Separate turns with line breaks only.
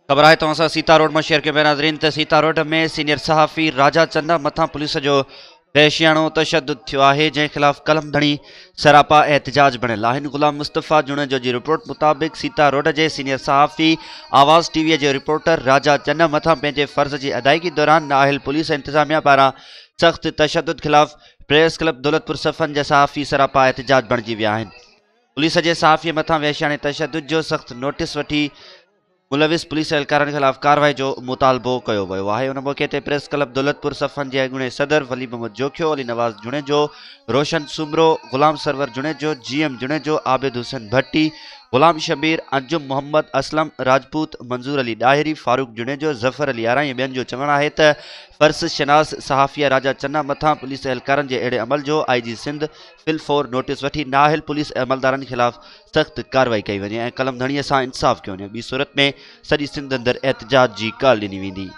خبر آهي توهان سان سيتا روڊ مان شيئر ڪيون پيا ناظرين ته سيتا روڊ ۾ سينيئر صحافي راجا چنا مٿان پوليس جو وحشياڻو تشدد ٿيو آهي جنهن خلاف قلم ڌڻي سراپا احتجاج بڻيل آهن غلام مصطفيٰ جوڻيجو جي رپورٽ مطابق سيتا روڊ جي سينيئر صحافي آواز ٽي وي جي رپورٽر راجا چنا مٿان پنهنجي فرض جي ادائيگي دوران نااهل پوليس انتظاميا پاران سخت تشدد خلاف پريس ڪلب دولتپور صفن جا صحافي سراپا احتجاج بڻجي ويا آهن پوليس جي صحافي مٿان وحشياڻي تشدد جو سخت نوٽيس وٺي ملوث پوليس اهلڪارن خلاف ڪارروائي جو مطالبو ڪيو ويو آهي. ان موقعي تي پريس ڪلب دولتپور صفن جي اڳوڻي صدر ولي محمد جوکيو، علي نواز جوڻيجو، روشن سومرو، غلام سرور جوڻيجو، جي ايم جوڻيجو، عابد حسين ڀٽي، غلام شبير، انجم محمد، اسلم راجپوت، منظور علي ڏاهري، فاروق جوڻيجو، ظفر علي آرائين ۽ ٻين جو چوڻ آهي ته فرض شناس صحافي راجا چنا مٿان پوليس اهلڪارن جي اهڙي عمل جو آء جي سنڌ في الفور نوٽيس وٺي نااهل پوليس عملدارن خلاف سخت ڪارروائي ڪئي وڃي ۽ قلم ڌڻيء سان انصاف ڪيو وڃي ٻي صورت ۾ سڄي سنڌ اندر احتجاج جي ڪال ڏني ويندي.